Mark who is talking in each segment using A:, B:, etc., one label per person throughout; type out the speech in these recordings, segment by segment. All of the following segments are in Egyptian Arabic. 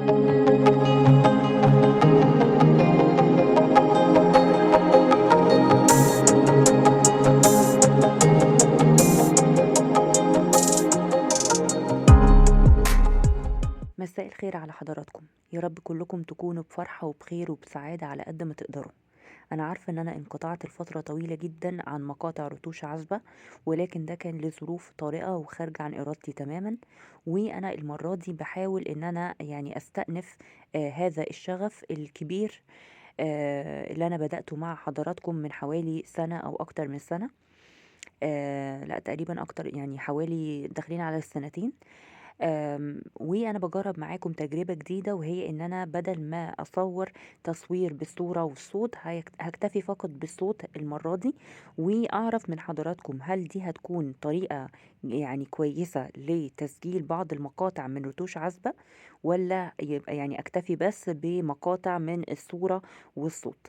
A: مساء الخير على حضراتكم، يا رب كلكم تكونوا بفرحة وبخير وبسعادة على قد ما تقدروا. أنا عارفة إن أنا انقطعت لفترة طويلة جدا عن مقاطع رتوش عذبة، ولكن ده كان لظروف طارئة وخارجة عن إرادتي تماما. وأنا المرة دي بحاول إن أنا أستأنف هذا الشغف الكبير اللي أنا بدأته مع حضراتكم من حوالي سنة أو أكتر من سنة، لا تقريبا أكتر، يعني حوالي داخلين على السنتين. وأنا بجرب معاكم تجربة جديدة، وهي إن أنا بدل ما أصور تصوير بالصورة والصوت هكتفي فقط بالصوت المرة دي، وأعرف من حضراتكم هل دي هتكون طريقة كويسة لتسجيل بعض المقاطع من رتوش عذبة، ولا يبقى أكتفي بس بمقاطع من الصورة والصوت.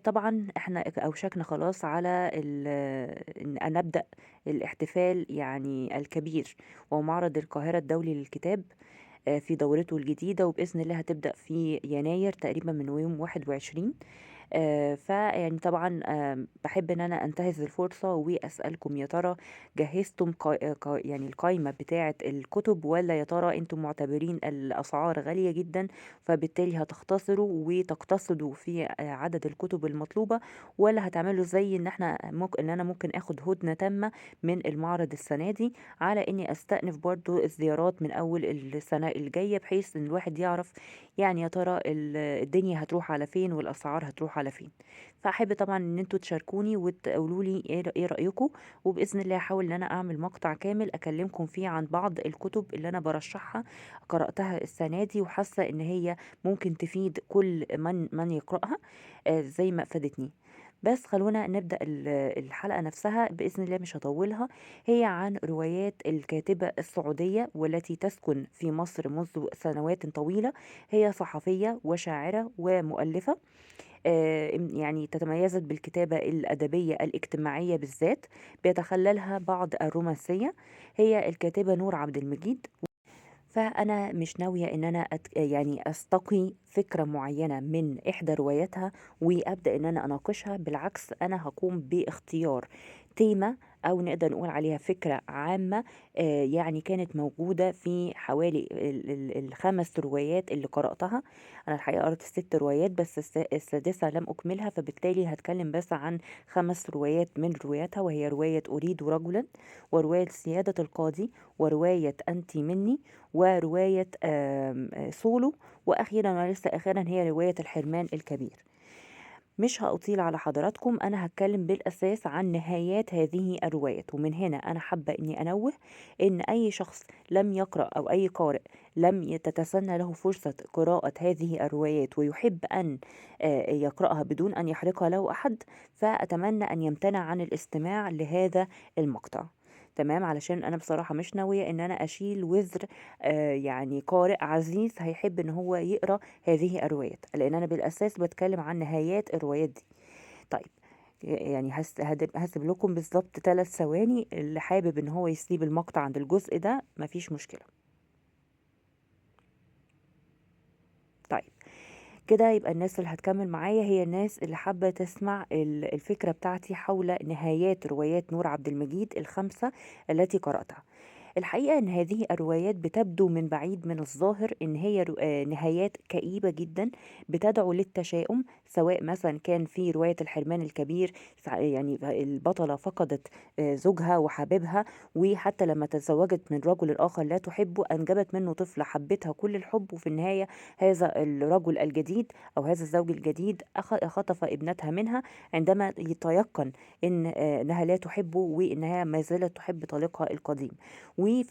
A: طبعا احنا اوشكنا خلاص على ان نبدأ الاحتفال الكبير ومعرض القاهرة الدولي للكتاب في دورته الجديدة، وبإذن الله هتبدأ في يناير تقريبا من يوم 21. فيعني طبعا، بحب ان انا انتهز الفرصة واسألكم يا ترى جهزتم القايمة بتاعة الكتب، ولا يا ترى انتم معتبرين الاسعار غالية جدا فبالتالي هتختصروا وتقتصدوا في عدد الكتب المطلوبة، ولا هتعملوا زي ان احنا ان انا ممكن اخد هدنة تامة من المعرض السنة دي على اني استأنف برضو الزيارات من اول السنة الجاية، بحيث ان الواحد يعرف يا ترى الدنيا هتروح على فين والاسعار هتروح على فين. فاحب طبعا ان انتوا تشاركوني وتقولوا لي ايه رايكم، وباذن الله هحاول ان انا اعمل مقطع كامل اكلمكم فيه عن بعض الكتب اللي انا برشحها قراتها السنه دي وحاسه ان هي ممكن تفيد كل من يقراها، زي ما افادتني. بس خلونا نبدا الحلقه نفسها باذن الله، مش هطولها. هي عن روايات الكاتبه السعوديه والتي تسكن في مصر منذ سنوات طويله. هي صحفيه وشاعره ومؤلفه، تتميزت بالكتابة الأدبية الاجتماعية بالذات، بيتخللها بعض الرومانسية. هي الكاتبة نور عبد المجيد. فأنا مش ناوية إن أنا أستقي فكرة معينة من إحدى رواياتها وأبدأ إن أنا أناقشها، بالعكس أنا هقوم باختيار تيمة أو نقدر نقول عليها فكرة عامة، كانت موجودة في حوالي الخمس روايات اللي قرأتها. أنا الحقيقة قرأت 6 روايات بس السادسة لم أكملها، فبالتالي هتكلم بس عن 5 روايات من رواياتها، وهي رواية أريد رجلا، ورواية سيادة القاضي، ورواية أنت مني، ورواية سولو، وأخيرا وليس آخرا هي رواية الحرمان الكبير. مش هأطيل على حضراتكم، أنا هتكلم بالأساس عن نهايات هذه الروايات. ومن هنا أنا حابة أني أنوه أن أي شخص لم يقرأ أو أي قارئ لم تتسنى له فرصة قراءة هذه الروايات ويحب أن يقرأها بدون أن يحرقها له أحد، فأتمنى أن يمتنع عن الاستماع لهذا المقطع، تمام؟ علشان أنا بصراحة مش ناوية أن أنا أشيل وزر قارئ عزيز هيحب أن هو يقرأ هذه الروايات، لأن أنا بالأساس بتكلم عن نهايات الروايات دي. طيب هسيب لكم بالظبط 3 ثواني، اللي حابب أن هو يسيب المقطع عند الجزء ده مفيش مشكلة. طيب كده يبقى الناس اللي هتكمل معايا هي الناس اللي حابة تسمع الفكرة بتاعتي حول نهايات روايات نور عبد المجيد ال5 التي قرأتها. الحقيقة أن هذه الروايات بتبدو من بعيد من الظاهر أن هي نهايات كئيبة جدا بتدعو للتشاؤم، سواء مثلا كان في رواية الحرمان الكبير، البطلة فقدت زوجها وحبيبها، وحتى لما تزوجت من رجل آخر لا تحبه أنجبت منه طفلة حبتها كل الحب، وفي النهاية هذا الرجل الجديد أو هذا الزوج الجديد خطف ابنتها منها عندما يتيقن أنها لا تحبه وأنها ما زالت تحب طليقها القديم. وفي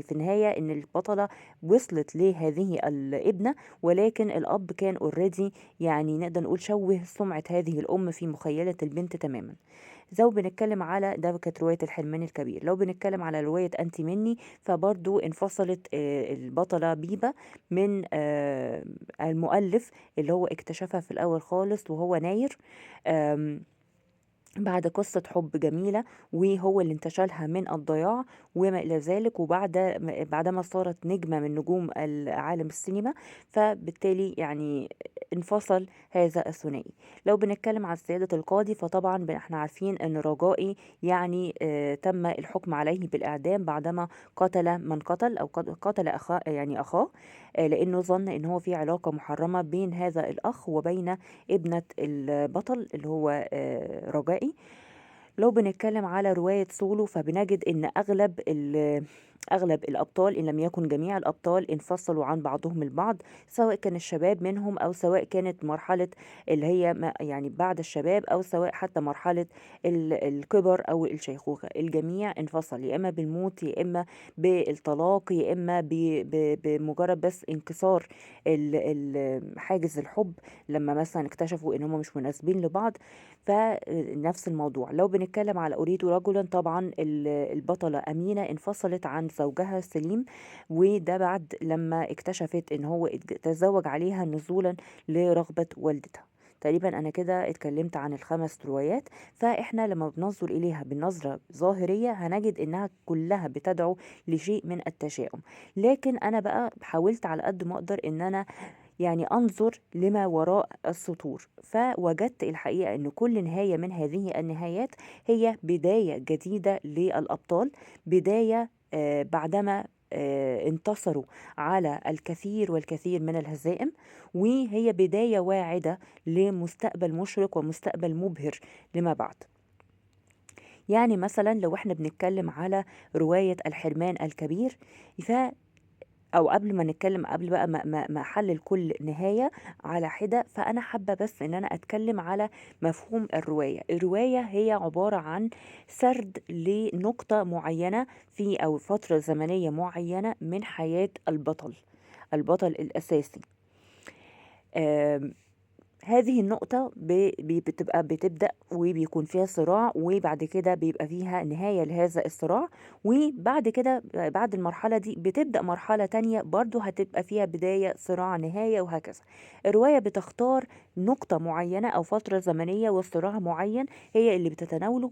A: في النهاية إن البطلة وصلت لهذه الابنة، ولكن الأب كان already نقدر نقول شوه سمعة هذه الأم في مخيلة البنت تماما. لو بنتكلم على ده كانت رواية الحرمان الكبير. لو بنتكلم على رواية أنت مني، فبرضو انفصلت البطلة بيبة من المؤلف اللي هو اكتشفها في الأول خالص وهو ناير. بعد قصة حب جميلة، وهو اللي انتشلها من الضياع وما إلى ذلك، وبعدما صارت نجمة من نجوم عالم السينما، فبالتالي يعني انفصل هذا الثنائي. لو بنتكلم عن سيادة القاضي فطبعا احنا عارفين ان رجائي يعني تم الحكم عليه بالإعدام بعدما قتل من قتل، أو قتل أخاه، يعني أخاه، لأنه ظن ان هو في علاقة محرمة بين هذا الأخ وبين ابنة البطل اللي هو رجائي. لو بنتكلم على رواية سولو فبنجد ان اغلب الابطال ان لم يكن جميع الابطال انفصلوا عن بعضهم البعض، سواء كان الشباب منهم او سواء كانت مرحلة اللي هي يعني بعد الشباب، او سواء حتى مرحلة الكبر او الشيخوخة. الجميع انفصل، يا اما بالموت، يا اما بالطلاق، يا اما بمجرد بس انكسار حاجز الحب لما مثلا اكتشفوا ان هم مش مناسبين لبعض. فنفس الموضوع لو بنتكلم على أريد رجلا، طبعا البطلة أمينة انفصلت عن زوجها سليم، وده بعد لما اكتشفت ان هو تزوج عليها نزولا لرغبة والدتها. تقريبا انا كده اتكلمت عن الخمس روايات. فاحنا لما بننظر اليها بالنظرة ظاهرية هنجد انها كلها بتدعو لشيء من التشاؤم، لكن انا بقى حاولت على قد ما اقدر ان انا يعني أنظر لما وراء السطور، فوجدت الحقيقة أن كل نهاية من هذه النهايات هي بداية جديدة للأبطال، بداية بعدما انتصروا على الكثير والكثير من الهزائم، وهي بداية واعدة لمستقبل مشرق ومستقبل مبهر لما بعد. يعني مثلا لو احنا بنتكلم على رواية الحرمان الكبير، او قبل ما نتكلم، قبل بقى ما احلل كل نهاية على حدة، فانا حابة بس ان انا اتكلم على مفهوم الرواية. الرواية هي عبارة عن سرد لنقطة معينة في او فترة زمنية معينة من حياة البطل الاساسي. هذه النقطة بتبقى بتبدأ وبيكون فيها صراع، وبعد كده بيبقى فيها نهاية لهذا الصراع، وبعد كده بعد المرحلة دي بتبدأ مرحلة تانية برضو هتبقى فيها بداية، صراع، نهاية، وهكذا. الرواية بتختار نقطة معينة أو فترة زمنية وصراع معين هي اللي بتتناوله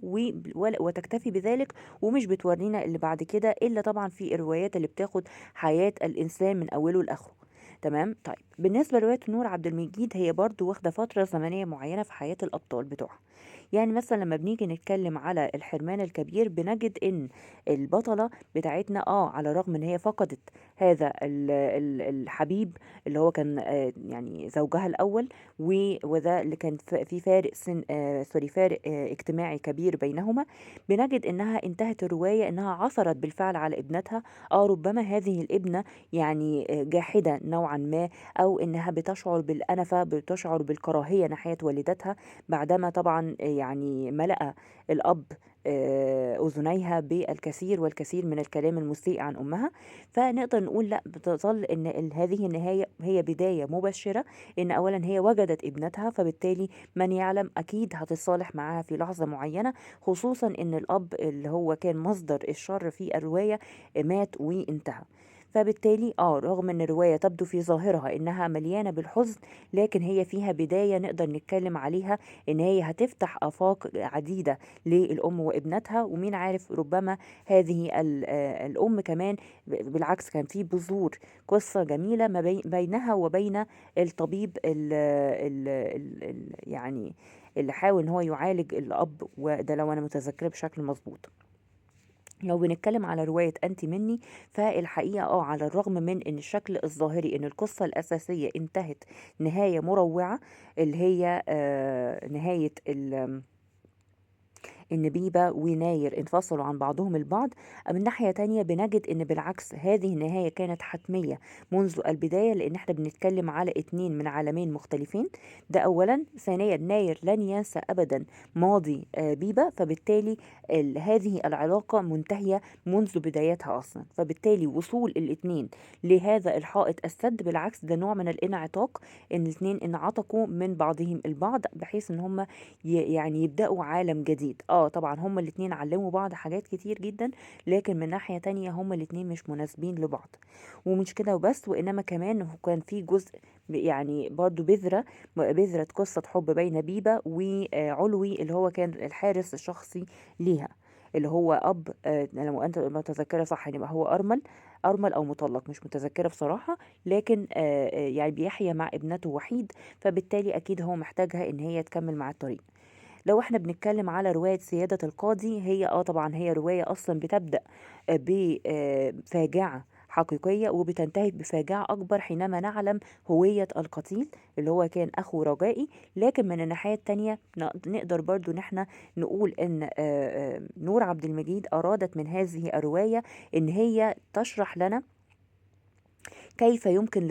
A: وتكتفي بذلك، ومش بتورينا اللي بعد كده إلا طبعا في الروايات اللي بتاخد حياة الإنسان من أوله لآخره. تمام. طيب بالنسبة لرواية نور عبد المجيد هي برضو واخدة فترة زمنية معينة في حياة الأبطال بتوعها. يعني مثلا لما بنيجي نتكلم على الحرمان الكبير بنجد إن البطلة بتاعتنا على الرغم إن هي فقدت هذا الحبيب اللي هو كان يعني زوجها الأول، وده اللي كان في فارق سن، sorry، فارق اجتماعي كبير بينهما، بنجد إنها انتهت الرواية إنها عثرت بالفعل على ابنتها. ربما هذه الابنة يعني جاحدة نوعا ما، أو إنها بتشعر بالأنفة، بتشعر بالكراهية ناحية والدتها، بعدما طبعا يعني ملأ الأب أذنيها بالكثير والكثير من الكلام المسيء عن أمها. فنقدر نقول لا، بتظل إن هذه النهاية هي بداية مبشرة، إن أولا هي وجدت ابنتها، فبالتالي من يعلم أكيد هتتصالح معاها في لحظة معينة، خصوصا إن الأب اللي هو كان مصدر الشر في الرواية مات وانتهى. فبالتالي رغم ان الرواية تبدو في ظاهرها انها مليانة بالحزن، لكن هي فيها بداية نقدر نتكلم عليها ان هي هتفتح آفاق عديدة للأم وابنتها، ومين عارف ربما هذه الأم كمان بالعكس كان في بذور قصة جميلة ما بينها وبين الطبيب ال ال ال يعني اللي حاول ان هو يعالج الأب، وده لو انا متذكرة بشكل مظبوط. لو بنتكلم على رواية أنت مني، فالحقيقة على الرغم من أن الشكل الظاهري أن القصة الأساسية انتهت نهاية مروعة، اللي هي نهاية إن بيبا وناير انفصلوا عن بعضهم البعض، من ناحية تانية بنجد إن بالعكس هذه النهاية كانت حتمية منذ البداية، لأن احنا بنتكلم على اتنين من عالمين مختلفين. ده أولا. ثانيا، ناير لن ينسى أبدا ماضي بيبا، فبالتالي هذه العلاقة منتهية منذ بدايتها أصلا، فبالتالي وصول الاتنين لهذا الحائط السد بالعكس ده نوع من الانعتاق، إن الاتنين انعتقوا من بعضهم البعض بحيث إن هم يعني يبدأوا عالم جديد. طبعا هما الاتنين علموا بعض حاجات كتير جدا، لكن من ناحية تانية هما الاتنين مش مناسبين لبعض. ومش كده وبس، وإنما كمان كان في جزء يعني برضو بذرة قصة حب بين بيبة وعلوي اللي هو كان الحارس الشخصي ليها، اللي هو أب، لو أنت متذكرة صح يبقى هو أرمل أو مطلق، مش متذكرة بصراحة، لكن يعني بيحيا مع ابنته وحيد، فبالتالي أكيد هو محتاجها إن هي تكمل مع الطريق. لو احنا بنتكلم على رواية سيادة القاضي، هي طبعا هي رواية أصلا بتبدأ بفاجعة حقيقية وبتنتهي بفاجعة أكبر حينما نعلم هوية القتيل اللي هو كان أخو رجائي. لكن من الناحية التانية نقدر برضو إن احنا نقول إن نور عبد المجيد أرادت من هذه الرواية إن هي تشرح لنا كيف يمكن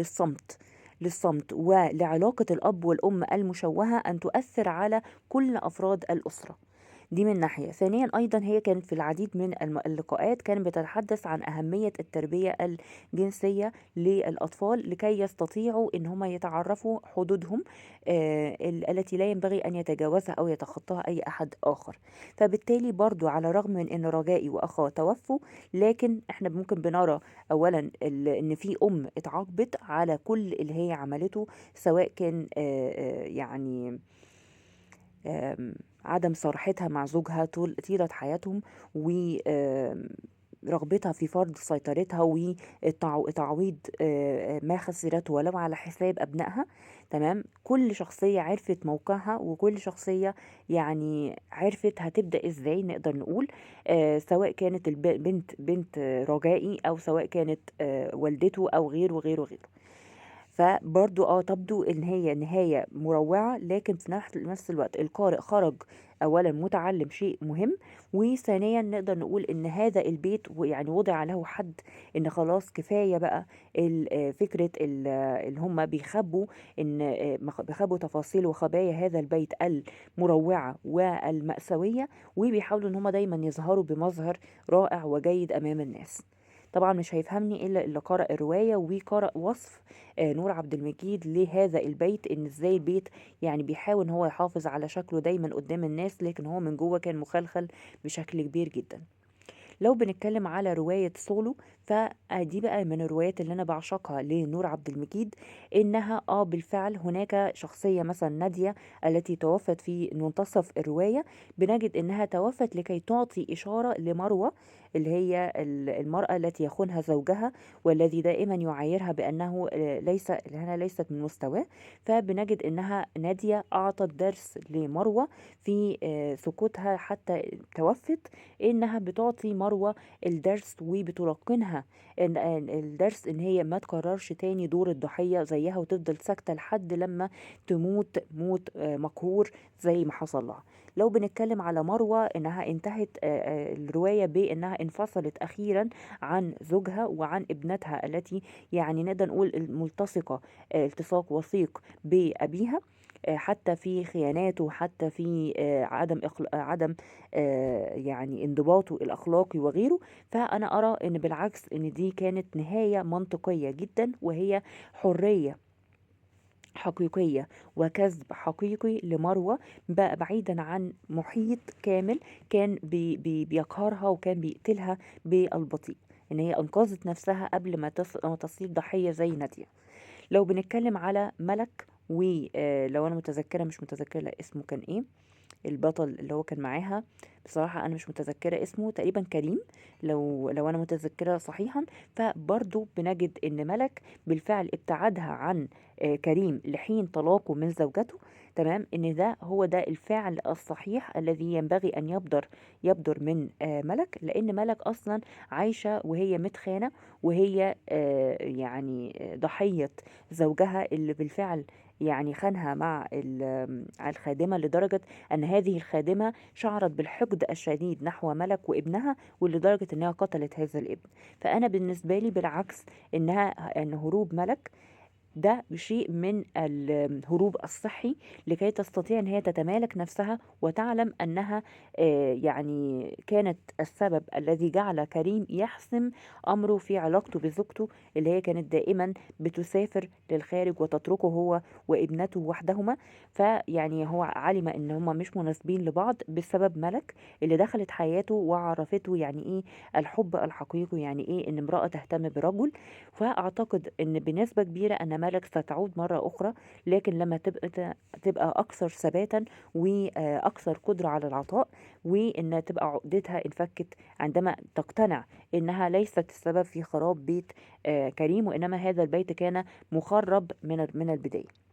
A: للصمت ولعلاقة الأب والأم المشوهة أن تؤثر على كل أفراد الأسرة. دي من ناحية. ثانيا أيضا هي كانت في العديد من اللقاءات كانت بتتحدث عن أهمية التربية الجنسية للأطفال لكي يستطيعوا إن هم يتعرفوا حدودهم التي لا ينبغي أن يتجاوزها أو يتخطاها أي أحد آخر. فبالتالي برضو على الرغم من إن رجائي وأخاه توفوا، لكن إحنا ممكن بنرى أولا إن في أم اتعاقبت على كل اللي هي عملته، سواء كان يعني عدم صراحتها مع زوجها طيلة حياتهم، ورغبتها في فرض سيطرتها وتعويض ما خسرته ولو على حساب أبنائها. تمام. كل شخصية عرفت موقعها، وكل شخصية يعني عرفت هتبدأ ازاي، نقدر نقول سواء كانت بنت رجائي أو سواء كانت والدته أو غيره وغيره وغيره. فبرضو تبدو ان هي نهاية مروعة، لكن في نفس الوقت القارئ خرج اولا متعلم شيء مهم، وثانيا نقدر نقول ان هذا البيت يعني وضع له حد، ان خلاص كفاية بقى فكرة اللي هم بيخبوا، ان بيخبوا تفاصيل وخبايا هذا البيت المروعة والمأساوية، وبيحاولوا ان هم دايما يظهروا بمظهر رائع وجيد امام الناس. طبعا مش هيفهمني إلا اللي قرأ الرواية وقرأ وصف نور عبد المجيد لهذا البيت، إن إزاي البيت يعني بيحاول إن هو يحافظ على شكله دايما قدام الناس، لكن هو من جوه كان مخلخل بشكل كبير جدا. لو بنتكلم على رواية سولو، فدي بقى من الروايات اللي أنا بعشقها لنور عبد المجيد، إنها بالفعل هناك شخصية مثلا نادية التي توفت في منتصف الرواية، بنجد إنها توفت لكي تعطي إشارة لمروة اللي هي المرأة التي يخونها زوجها والذي دائما يعايرها بأنه لأنها ليست من مستواه. فبنجد إنها نادية أعطت درس لمروة في سكوتها حتى توفت، إنها بتعطي مروة الدرس وبتلقنها الدرس إن هي ما تكررش تاني دور الضحية زيها وتفضل ساكتة لحد لما تموت موت مقهور زي ما حصل لها. لو بنتكلم على مروة، إنها انتهت الرواية بإنها انفصلت أخيرا عن زوجها وعن ابنتها التي يعني نقدر نقول الملتصقة التصاق وثيق بأبيها، حتى في خياناته، حتى في عدم يعني انضباطه الأخلاقي وغيره. فأنا أرى إن بالعكس إن دي كانت نهاية منطقية جدا، وهي حرية حقيقية وكذب حقيقي لمروة بعيدا عن محيط كامل كان بيقهرها وكان بيقتلها بالبطيء، إن هي أنقذت نفسها قبل ما تصير ضحية زي نادية. لو بنتكلم على ملك، ولو أنا متذكرة مش متذكرة لا اسمه كان إيه البطل اللي هو كان معاها، بصراحة أنا مش متذكرة اسمه، تقريبا كريم لو أنا متذكرة صحيحا. فبرضو بنجد إن ملك بالفعل ابتعدها عن كريم لحين طلاقه من زوجته. تمام، إن ده هو ده الفعل الصحيح الذي ينبغي أن يبدر من ملك، لأن ملك أصلا عايشة وهي متخانة، وهي يعني ضحية زوجها اللي بالفعل يعني خانها مع الخادمة، لدرجة أن هذه الخادمة شعرت بالحقد الشديد نحو ملك وابنها، ولدرجة أنها قتلت هذا الابن. فأنا بالنسبة لي بالعكس إن هروب ملك ده شيء من الهروب الصحي لكي تستطيع ان هي تتمالك نفسها وتعلم انها يعني كانت السبب الذي جعل كريم يحسم امره في علاقته بزوجته اللي هي كانت دائما بتسافر للخارج وتتركه هو وابنته وحدهما. فيعني هو علم ان هما مش مناسبين لبعض بسبب ملك اللي دخلت حياته وعرفته يعني ايه الحب الحقيقي، يعني ايه ان امرأة تهتم برجل. فاعتقد ان بنسبة كبيرة ان ملك ستعود مرة اخرى، لكن لما تبقى اكثر ثباتا واكثر قدرة على العطاء، وان تبقى عقدتها انفكت عندما تقتنع انها ليست السبب في خراب بيت كريم، وانما هذا البيت كان مخرب من البداية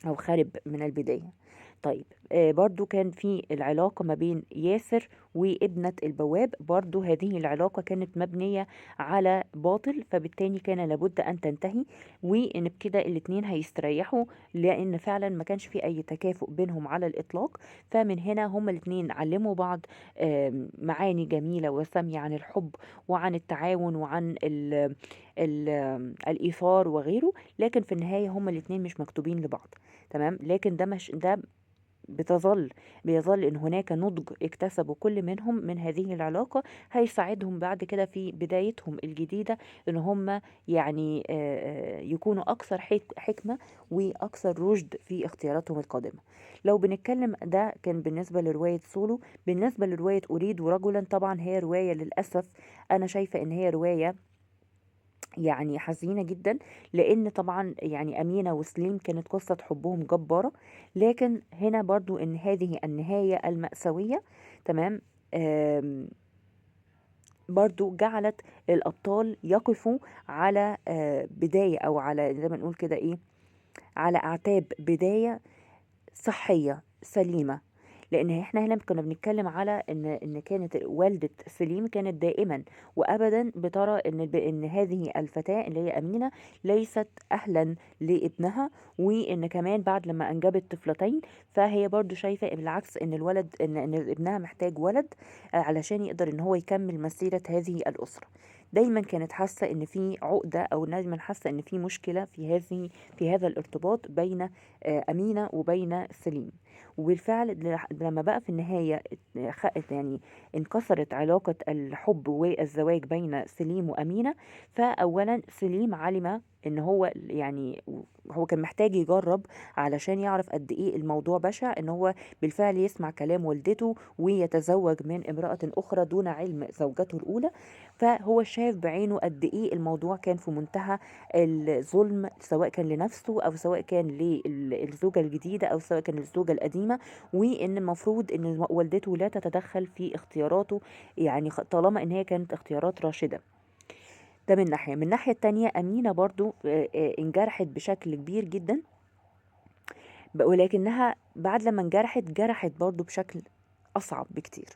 A: او خرب من البداية. طيب برضو كان في العلاقة ما بين ياسر وابنة البواب، برضو هذه العلاقة كانت مبنية على باطل، فبالتالي كان لابد أن تنتهي، وإن بكده الاتنين هيستريحوا، لأن فعلا ما كانش في أي تكافؤ بينهم على الإطلاق. فمن هنا هما الاتنين علموا بعض معاني جميلة وسامية عن الحب وعن التعاون وعن ال ال الإيثار وغيره، لكن في النهاية هما الاتنين مش مكتوبين لبعض. تمام، لكن ده مش ده بيظل ان هناك نضج اكتسبوا كل منهم من هذه العلاقة هيساعدهم بعد كده في بدايتهم الجديدة ان هم يعني يكونوا اكثر حكمة واكثر رشد في اختياراتهم القادمة. لو بنتكلم ده كان بالنسبة لرواية سولو. بالنسبة لرواية اريد رجلا، طبعا هي رواية للأسف انا شايفة ان هي رواية يعني حزينة جدا، لأن طبعا يعني أمينة وسليم كانت قصة حبهم جبارة، لكن هنا برضو إن هذه النهاية المأساوية تمام برضو جعلت الأبطال يقفوا على بداية، أو على زي ما نقول كده إيه، على أعتاب بداية صحية سليمة. لان احنا هنا كنا بنتكلم على ان كانت والدة سليم كانت دائما وابدا بترى ان هذه الفتاة اللي هي امينة ليست اهلا لابنها، وان كمان بعد لما انجبت طفلتين فهي برضو شايفة بالعكس ان الولد ان ابنها محتاج ولد علشان يقدر ان هو يكمل مسيرة هذه الاسرة. دايما كانت حاسة ان في عقدة، او دايما حاسة ان في مشكلة في هذا الارتباط بين امينة وبين سليم. وبالفعل لما بقى في النهاية يعني انكسرت علاقة الحب والزواج بين سليم وأمينة، فأولا سليم علم ان هو يعني هو كان محتاج يجرب علشان يعرف قد ايه الموضوع بشع، ان هو بالفعل يسمع كلام والدته ويتزوج من امرأة اخرى دون علم زوجته الاولى. فهو شاف بعينه قد ايه الموضوع كان في منتهى الظلم، سواء كان لنفسه او سواء كان للزوجة الجديدة او سواء كان للزوجة القديمة، وان المفروض ان والدته لا تتدخل في اختياراته، يعني طالما ان هي كانت اختيارات راشدة. ده من ناحية. من الناحية التانية أمينة برضو انجرحت بشكل كبير جدا، ولكنها بعد لما انجرحت جرحت برضو بشكل أصعب بكتير.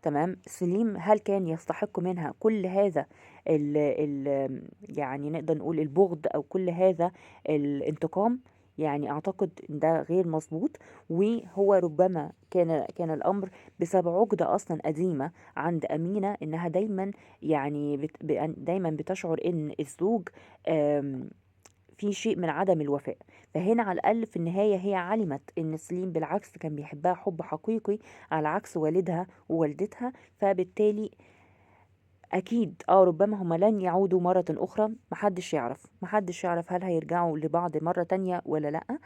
A: تمام، سليم هل كان يستحق منها كل هذا ال ال يعني نقدر نقول البغض أو كل هذا الانتقام؟ يعني أعتقد ده غير مظبوط، وهو ربما كان الأمر بسبب عقدة أصلا قديمة عند أمينة، إنها دايما يعني دايما بتشعر إن الزوج في شيء من عدم الوفاء. فهنا على الأقل في النهاية هي علمت إن سليم بالعكس كان بيحبها حب حقيقي على عكس والدها ووالدتها، فبالتالي أكيد ربما هما لن يعودوا مرة أخرى، محدش يعرف هل هيرجعوا لبعض مرة تانية ولا لأ،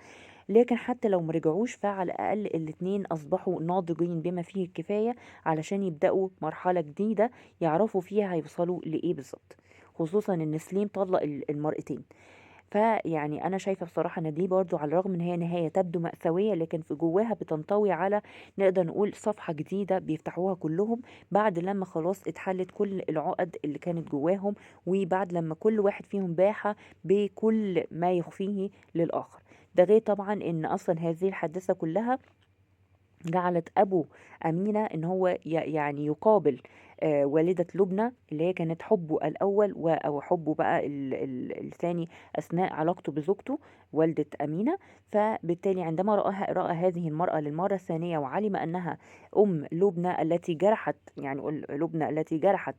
A: لكن حتى لو مرجعوش فعلى الأقل الاتنين أصبحوا ناضجين بما فيه الكفاية علشان يبدأوا مرحلة جديدة يعرفوا فيها هيوصلوا لإيه بالظبط، خصوصا إن سليم طلق المرأتين. فيعني أنا شايفة بصراحة إن دي برضو على الرغم إن هي نهاية تبدو مأساوية، لكن في جواها بتنطوي على نقدر نقول صفحة جديدة بيفتحوها كلهم بعد لما خلاص اتحلت كل العقد اللي كانت جواهم، وبعد لما كل واحد فيهم باح بكل ما يخفيه للآخر. ده غير طبعا إن أصلا هذه الحادثة كلها جعلت أبو أمينة إن هو يعني يقابل والدة لبنى اللي هي كانت حبه الأول أو حبه بقى الثاني أثناء علاقته بزوجته والدة أمينة. فبالتالي عندما رأى هذه المرأة للمرة الثانية وعلم أنها أم لبنى التي جرحت، يعني لبنى التي جرحت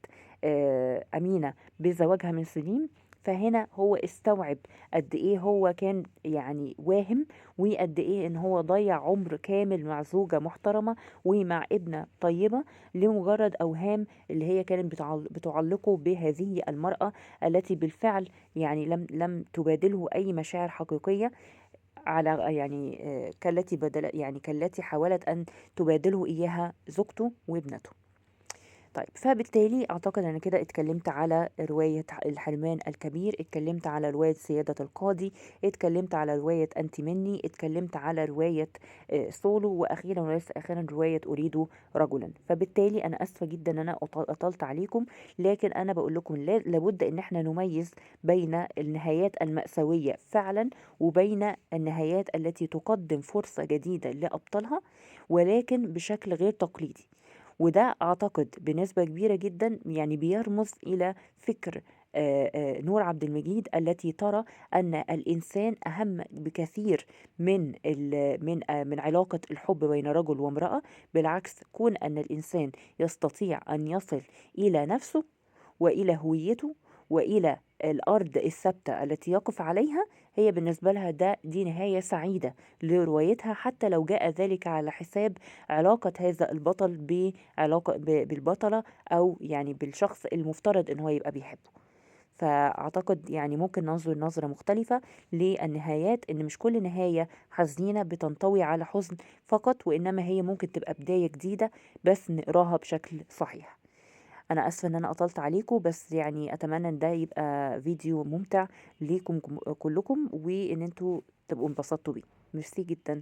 A: أمينة بزواجها من سليم، فهنا هو استوعب قد ايه هو كان يعني واهم، وقد ايه ان هو ضيع عمر كامل مع زوجة محترمة ومع ابنة طيبة لمجرد اوهام اللي هي كانت بتعلقه بهذه المرأة التي بالفعل يعني لم تبادله اي مشاعر حقيقية، على يعني، كالتي بدل يعني كالتي حاولت ان تبادله اياها زوجته وابنته. فبالتالي أعتقد أنا كده اتكلمت على رواية الحرمان الكبير، اتكلمت على رواية سيادة القاضي، اتكلمت على رواية أنت مني، اتكلمت على رواية سولو، وأخيرا وليس أخيرا رواية أريد رجلا. فبالتالي أنا أسفة جدا أن أنا أطلت عليكم، لكن أنا بقول لكم لابد أن احنا نميز بين النهايات المأساوية فعلا وبين النهايات التي تقدم فرصة جديدة لأبطالها ولكن بشكل غير تقليدي. وده أعتقد بنسبة كبيرة جدا بيرمز إلى فكر نور عبد المجيد التي ترى أن الإنسان أهم بكثير من علاقة الحب بين رجل وامرأة. بالعكس، كون أن الإنسان يستطيع أن يصل إلى نفسه وإلى هويته وإلى الأرض الثابتة التي يقف عليها، هي بالنسبة لها دي نهاية سعيدة لروايتها، حتى لو جاء ذلك على حساب علاقة هذا البطل بالبطلة أو بالشخص المفترض إن هو يبقى بيحبه. فأعتقد ممكن ننظر نظرة مختلفة للنهايات، إن مش كل نهاية حزينة بتنطوي على حزن فقط، وإنما هي ممكن تبقى بداية جديدة بس نقراها بشكل صحيح. أنا آسفة إن أنا أطلت عليكم، بس أتمنى إن ده يبقى فيديو ممتع ليكم كلكم، وإن أنتوا تبقوا انبسطتوا بيه. ميرسي جدا.